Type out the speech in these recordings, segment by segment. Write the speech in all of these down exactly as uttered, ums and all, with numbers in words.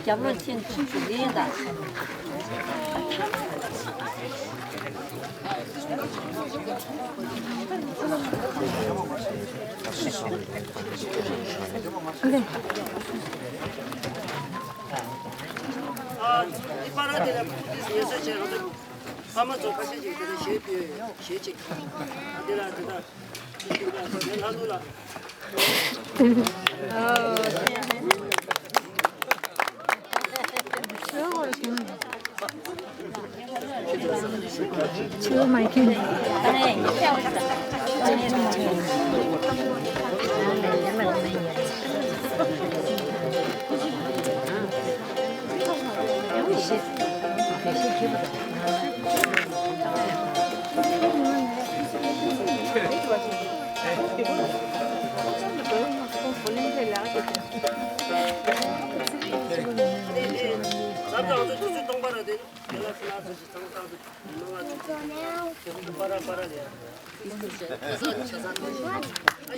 རྒྱབ་ལོག་ཕྱིན་ཆུ་ལེན་དང་། ཨ། འདི་པར་དེ་ལ་ཕུ་ཏིས་ངལ་གསོ་བྱས་རོགས་འདེབས། ཕ་མ་ཚོ་ཁ་ཤས་ཅིག་དེ་ལ་གཞས་ཕུལ་ཡོད། གཞས་གཅིག་ཨ། འདི་ལ་དེ་དག་ཅིག་ཅིག་ལ་ངའི་ལྷ་ལུ་ལ།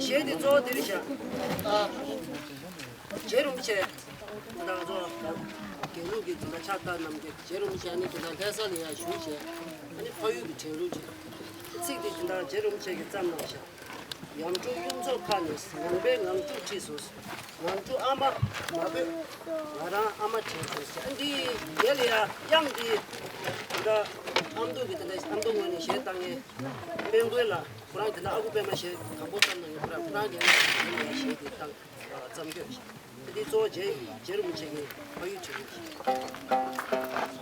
གཞས་འདི་གཙོ་བོ་འདི་རེད་ཤག་རྗེ་རིན་པོ་ཆེ། ང་ཚོ་དགེ་ལུགས་ཀྱི་དེ་འདྲ་ཕྱག་བཏབ་གནང་མཁན་རྗེ་རིན་པོ་ཆེ། ཨ་ནི་དེ་འདྲ་ལྷ་ས་ལ་ཡར་བཞུགས་བྱས། ཨ་ནི་ཕ་ཡུལ་གྱི་དྲན་གླུ་བྲིས། ཚིག་དེ་དེ་འདྲ་རྗེ་རིན་པོ་ཆེ་གིས་བརྩམས་གནང་ཤག་ཡང་སྤྲུལ་གཡུ་མཚོ་ཁ་ནས། ངང་པའི་ངང་ཕྲུག་ཁྲིད་སོང་། ངང་ཕྲུག་ཨ་མ་མ་བོས། ང་རང་ཨ་མ་དྲན་སོང་ཟེར། ཨ། འདི་རྒྱལ་ཡ་དབྱངས་འདི་ད་ཨ་མདོ་གི་དེ་འདྲ་ཨ་མདོ་ངོས་ནས་གཞས་བཏང་མཁན་དཔལ་མགོན་ལགས། ཁོ་རང་དེ་འདྲ་ཨ་ཁུ་པད་མ་གཞས་དང་པོ་བརྩམས་གནང་མཁན། ཁོ་རང་ཁོ་རང་རྒྱལ་ཡ་དབྱངས་ནས་གཞས་དེ་བཏང་བརྩམས་རྒྱུ་རེད། འདི་གཙོ་བོ་རྗེ་རྗེ་རིན་པོ་ཆེ་གི་ཕ་ཡུལ་དྲན་གླུ་རེད།